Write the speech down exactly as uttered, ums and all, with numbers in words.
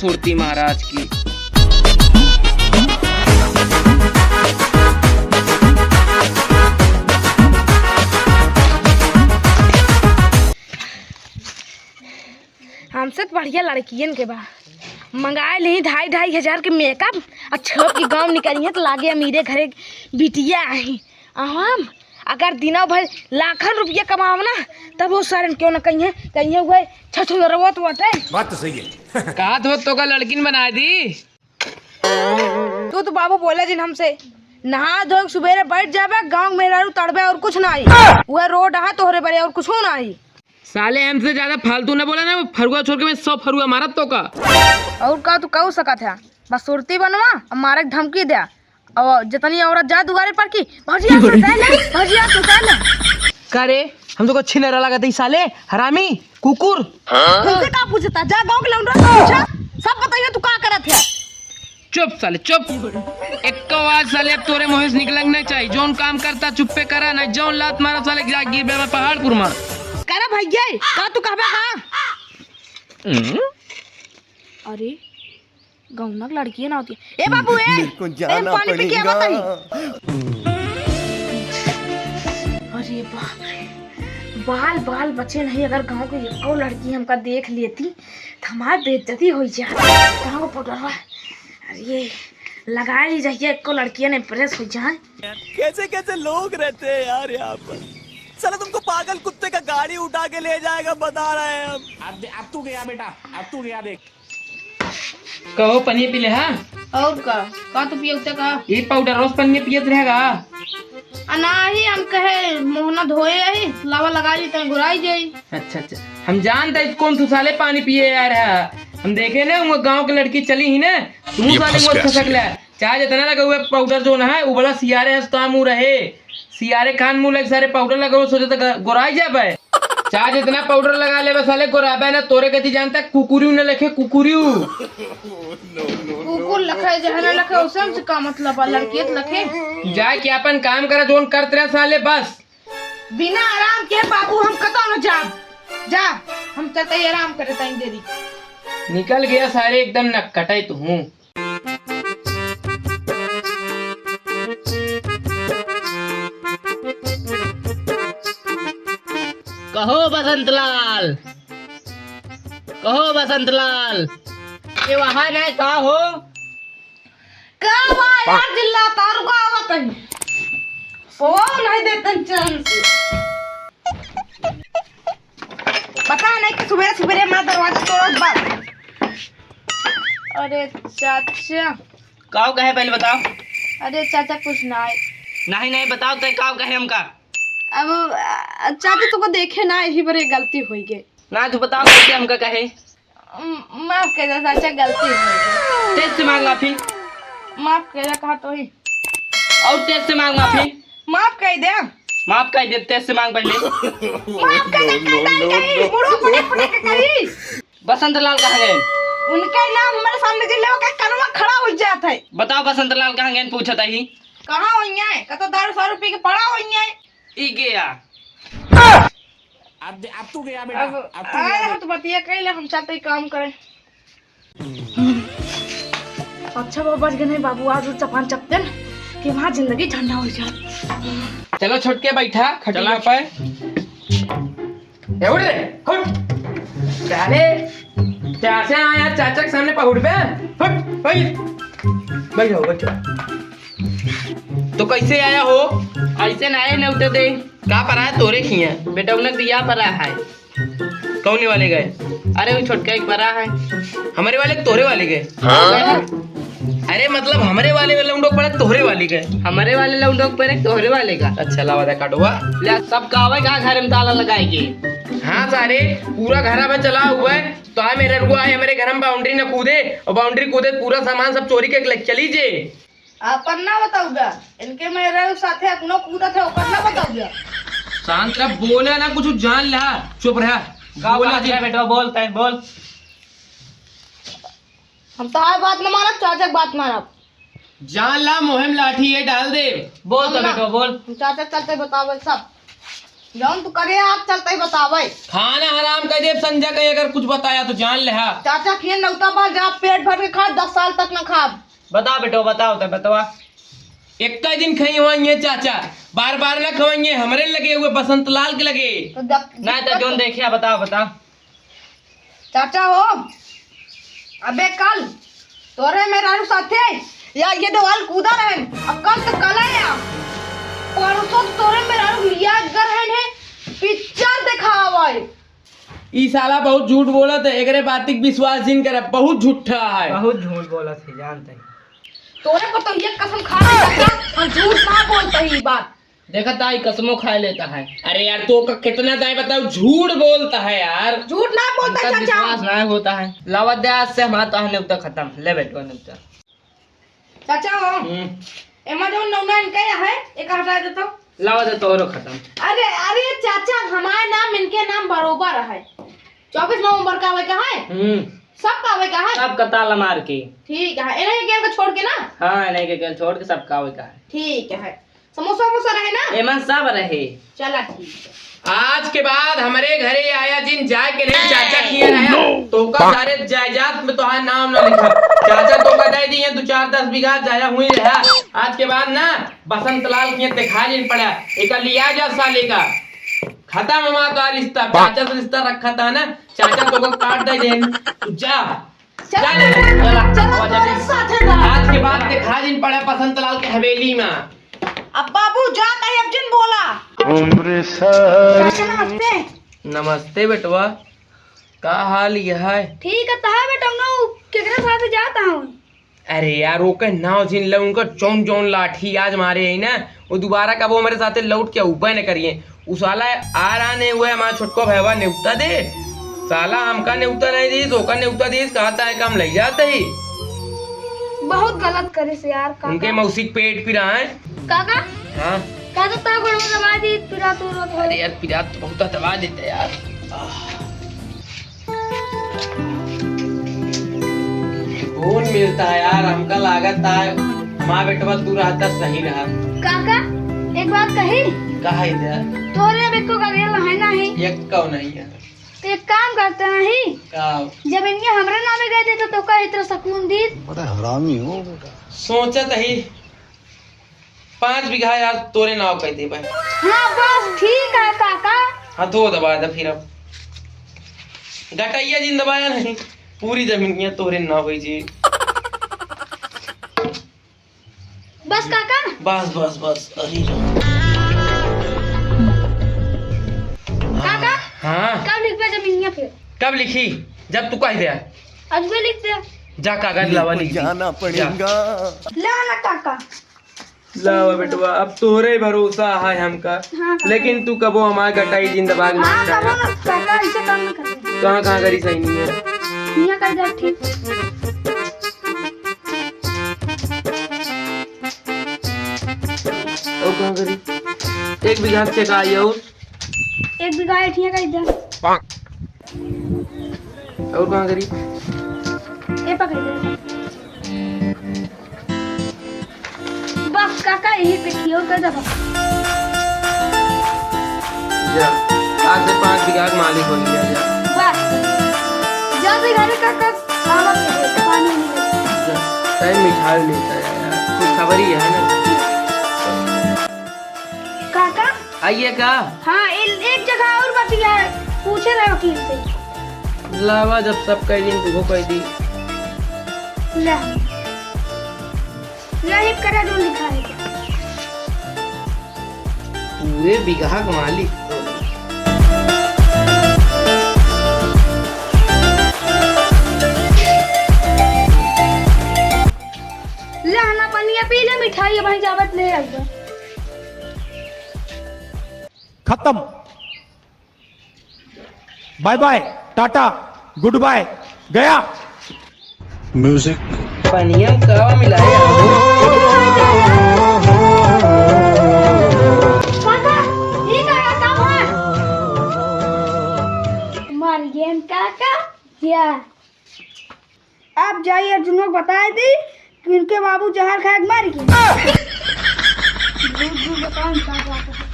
सुरती महाराज की। हमसे तो बढ़िया लड़कियन के बा। मंगाए ली ढाई ढाई हजार के मेकअप, आ छप के गाँव निकली है तो लागे अमीरे घरे बिटिया आई। आ हम अगर दिनों भर लाखन रुपया कमावना, तब वो सारन क्यों ना कहिए, कहिए हुए छछुदरवत बाटे। बात तो सही है। कहा तो तोका लड़किन बनाए दी। तू तो बाबू बोला जिन हमसे, नहा धो के सुबेरे बैठ जाबे, गाँव में मेहरारू तड़बे और कुछ ना आई। वह रोड है तोहरे बरे और कुछ ना आई। साले हमसे ज्यादा फालतू ना बोला ना, फरुआ छोड़ के मैं सौ फरुआ मारत तोका। और का तू कह सकत है, बस सुरती बनवा और मारे के धमकी दे। और जितनी औरत जा दुआरे पर की, "भौजी, आ सुता ले, भौजी, आ सुता ले।" का रे, हम तोका छिनरा लागत है साले, हरामी, कुकुर। तुमसे का पूछता? जा गाँव के लौंडा से पूछा, सब बताइए तू का करत है। चुप साले, चुप। एको आवाज साले अब तोरे मुँह से निकलक नहीं चाहिए। जौन काम करता चुप्पे करा, नहीं जौन लात मारा साले जा गिर बेबा पहाड़पुर मा। करा भैया, का तू कहबे का? हम्म? अरे, गौना के लड़किए ना होती। ए बाबू, ए, मेरे को ए, जाना पानी पी के पड़ेगा। आवत हई। अरे बाप रे, बाल, बाल बचे नहीं। अगर गाँव के एको लड़की हमका देख लेती, तो हमार बेइज्जती हो जाए। कहाँ को पाउडरवा? अरे, लगा ली जाइए, एको लड़कियन impress हो जाए। कैसे कैसे लोग रहते हैं यार यहाँ पर। साला तुमको पागल कुत्ते का गाड़ी उठा के ले जाएगा, बता रहे हैं हम। अब दे-, अब तू गया बेटा, अब तू गया देख। कहो, पनिया पी ले, हाँ? और का? का तू पियौते का? ई पाउडर रोज पनिया पियत रहेगा? आ नाही, हम कहे मोहना धोए आई, लावा लगा ली, तैं गुराई जाई। अच्छा, अच्छा। हम जानता है कौन तू साले पानी पिए यार है। हम देखे ना, वो गाँव के लड़की चली ही ना, तू ये साले फंस वो गया खसक सीन। ले। चाहे जितना लगा हुआ पाउडर जो ना है, वो बड़ा सियारे है, काम मुँह रहे। सियारे खान मुँह लग सारे पाउडर लगा हुआ, सोचे तो ग-, गोराई जाबे। चाहे जितना पाउडर लगा लेबे साले, गोराबे ना। तोरे गति जानता कुकुरियू न लखे, कुकुरियू। कुकुर लखे, जहर न लखे, उसे हमसे का मतलब बा? लड़कियत लखे। जाए के अपन काम करा, जोन करत रहे साले, बस। बिना आराम के बाबू हम कतौ न जाब। जा, हम चलते ही आराम करे ताई देरी। निकल गया सारे एकदम नक्कटे तू हूँ। कहो बसंतलाल, कहो बसंतलाल, ये वहाँ नहीं का हो? का बा यार, चिल्लाता रुका आवत है। सोवा नहीं देतन चैन से। पता नहीं कि सुबह सुबह हमारा दरवाजा तोड़त बा। अरे चाचा। काव कहे पहले बताओ। अरे चाचा कुछ ना है। नहीं, नहीं, बताओ तय काव कहे हमका। अब, अ, चाचा तुमको देखे ना, यही पर एक गलती हुई गई। ना, तू बताओ कैसे हमका कहे। म-, माफ कर दे चाचा, गलती हो गई। तेज से मांग माफी। माफ कर दे, कहा तो ही। और तेज से मांग माफी। माफ कर दे। माफ कर दे, तेज से मांग पहले। माफ कर दे, कर दे, कहीं मुड़ो पड़े पड़े के कहीं। बसंत लाल कहाँ गए? उनके नाम हमारे सामने जिले का कनवा खड़ा हो जाता है। बताओ बसंत लाल कहाँ गए, पूछता ही। कहाँ हो यहाँ है? कतो दारू सारू पी के पड़ा हो यहाँ है। ई गया। अब दे-, अब तू गया बेटा, अब, अब तू गया अरे, बेटा। हम तो बतिया कइले, हम चलते ही काम करे। अच्छा बाबा, बच गए नहीं बाबू, आज वो चपान चपते न कि हमार जिंदगी झंडा हो जाए। चलो छोटके, बैठा खटिया चला। पे। ए, उठ रे, उठ। साले, चाचा आया, चाचा के सामने पहुंच बे। उठ, बैठ। बैठो, बैठो। तो कैसे आया हो? ऐसे ना आए, न उठे दे। का परा है तोरे खिया? बेटा, उन्हें दिया परा है। कौन वाले गए? अरे, वो छोटका एक परा है। हमारे वाले के तोहरे वाले गए? हाँ? अरे, मतलब, हमारे वाले वाले लौंडो पड़े तोहरे वाले गए? हमारे वाले लौंडो पड़े तोहरे वाले का। अच्छा, लावा दे काटवा। ले, सब का आवे का घर में ताला लगाए के? हाँ सारे, पूरा घर में चला हुआ है। तो आ मेरे रुआ आए, हमारे घर में बाउंड्री न कूदे, और बाउंड्री कूदे पूरा सामान सब चोरी के ले चली जे। अपन ना बताऊ बे, इनके मेरे साथे अपनो कूदत है, ओकर ना बताऊ बे। शांत रह, बोले ना कुछ, जान ला, चुप रह। का बोले बात जी। है बेटा, बोल, तय बोल। हम तो आए बात न मानब, चाचा के बात मानब। जान ला, मुहिम लाठी ये डाल दे। बोल तो हम ना। बेटा, बोल। हम चाचा चलते बतावे सब। जौन तू करे, आज चलते ही बतावे। खाना हराम कर देब संझा के, अगर कुछ बताया तो जान लेहा। चाचा खियन नौता बाल जा, पेट भर के खा, दस साल तक न खा। बता बेटो, बताओ तो बतवा। एक्का दिन खइहैं चाचा, बार बार न खवइहैं, हमरे लगे हुए बसंत लाल के लगे। तो दक-, ना तो दिक्कत जोन तो देखिया, बताओ, बताओ। चाचा हो, अबे कल तोरे मेहरारू साथे या ये देवाल कूदा रहन, अब कल तो कल है या परसों तो तोरे मेहरारू लिया गर है ने पिक्चर देखावे। ई साला बहुत झूठ बोलत है, एकरे बात के विश्वास जिन करे, बहुत झूठा है। बहुत झूठ बोलत है, जानते हैं। तोरे को तो ये कसम खा ले चाचा, हम झूठ ना बोलते ही बात। देखा ताई कसमो खाए लेता है। अरे यार, तो का कितना दाई बताओ, झूठ बोलता है यार। झूठ ना बोलता हमका चाचा। विश्वास ना होता है। लावा दे, आज से हमारा तो नेवता खत्म। ले बेटवा नेवता। चाचा हो, हम्म। एमा जौन नौना इनका यहाँ है, एक हटा दे तो। लावा दे तोरो खत्म। अरे, अरे चाचा, हमारे नाम इनके नाम बरोबर है। चौबीस नवंबर का आवे का है? हम्म। सब का आवे का है? सब का ताला मार के। ठीक है, इन्हें के गेल को छोड़ के ना? हाँ, इन्हें के गेल छोड़ के सब का आवे का है। ठीक है, समोसा वमोसा रहे ना? एमन सब रहे। चला ठीक है। आज के बाद हमरे घरे आया जिन जाए के नहीं, चाचा किया रहा। तो का सारे जायदाद में तोहार नाम ना लिखा। चाचा तो का दे दिए दो चार दस बीघा जाया हुई रहा। आज के बाद ना बसंत लाल के देखा जिन पड़ा, एक लिया जा साले का। खत्म हमारा तो रिश्ता, चाचा से रिश्ता रखा था ना, चाचा तो को काट दे देन। तू जा। चला, जा, चला, चला, चला, चला, तोरे साथे जा। आज के बाद देखा जिन पड़ा बसंत लाल के हवेली में। अब बाबू जात है, अब जिन बोला। चाचा नमस्ते। नमस्ते बेटवा, का हाल यह है? ठीक है, तहा बेटा, हम लोग केकरे साथे जात हूँ। अरे यार, ओके नाव जिन ले, उनका जौन जौन लाठी आज मारे है ना, वो दोबारा कबो हमरे साथे लौट के उबे न करिए। उ साला आ रहा ने हुए, हमारा छोटको भैया नेवता दे, साला हमका नेवता नहीं दीस, ओका नेवता दीस, कहता है कि हम ले जाते ही। बहुत गलत करिस यार, काका। उनके मौसी के पेट पिरा है। काका? हाँ? काका, ता गोड़वा दबा दी, पिरा तो रो तो। अरे यार, पिरा तो बहुत दबा देते यार। आह। कौन मिलता है यार, हमका लागत है माँ बेटवा तू रहता सही रहा। काका, एक बात कही? कहा इधर? तोरे अब एको का गेल है नहीं। एक कौ नहीं है। तो एक काम करते नहीं? का? जब इनके हमरे नामे गए थे तो, तो का इतना सुकून दी? बड़ा हरामी हो बेटा। सोचत ही पाँच बीघा यार तोरे नाव कह देबे। हाँ, बस ठीक है काका। हाँ, तो दबा दे फिर अब। गटैया जिन दबाया नहीं, पूरी जमीनिया तोरे नाव होई जी। बस काका? बस, बस, बस, अरे राम। काका? हाँ। कब लिखबे जमीनिया फिर? कब लिखी? जब तू कह दे। आज भी लिख दे। जा कागज लावा, लिख दी। जाना पड़ेगा। ले आना काका। लावा बेटवा, अब तोरे भरोसा है हमका। हाँ, काका। लेकिन तू कबो हमार गटाई जिंदाबाद मत हाँ, कर। कबो ना, काका, ऐसे काम ना करते। कहाँ, कहाँ करी सही नहीं है? हियाँ कर दे, ठीक। और कहाँ करी? एक बीघा के चकाई और? एक बीघा एठिया कर दे। और कहाँ करी? ए पकड़ ले। बस काका, यही पे कियो कर दबा। जा, आज से पाँच बीघा के मालिक हो गया, जा। बस। जल्दी घरे काका, आवा के पानी नहीं। जा, टाइम मिठाई मिलता है यार, कुछ खबर ही है ना। काका? आइए का? हाँ, ए-, एक जगह और बतिया है, पूछे रहे वकील से। लावा, जब सब कह दी, तुमको कह दी। ले। यही करा जो लिखा है। पूरे बीघा के मालिक। ले, हना पनिया पी ले, मिठाई भाई जावत ले आइबा। खत्म। Bye bye, tata, good bye, गया। म्यूजिक। पनिया का मिलाया? काका, ई काका कब है? मर गए काका, या। आप जाइए अर्जुनो को बताए दी कि उनके बाबू जहर खाए के मर गए। झूठ झूठ बताओ, इनका क्या पता।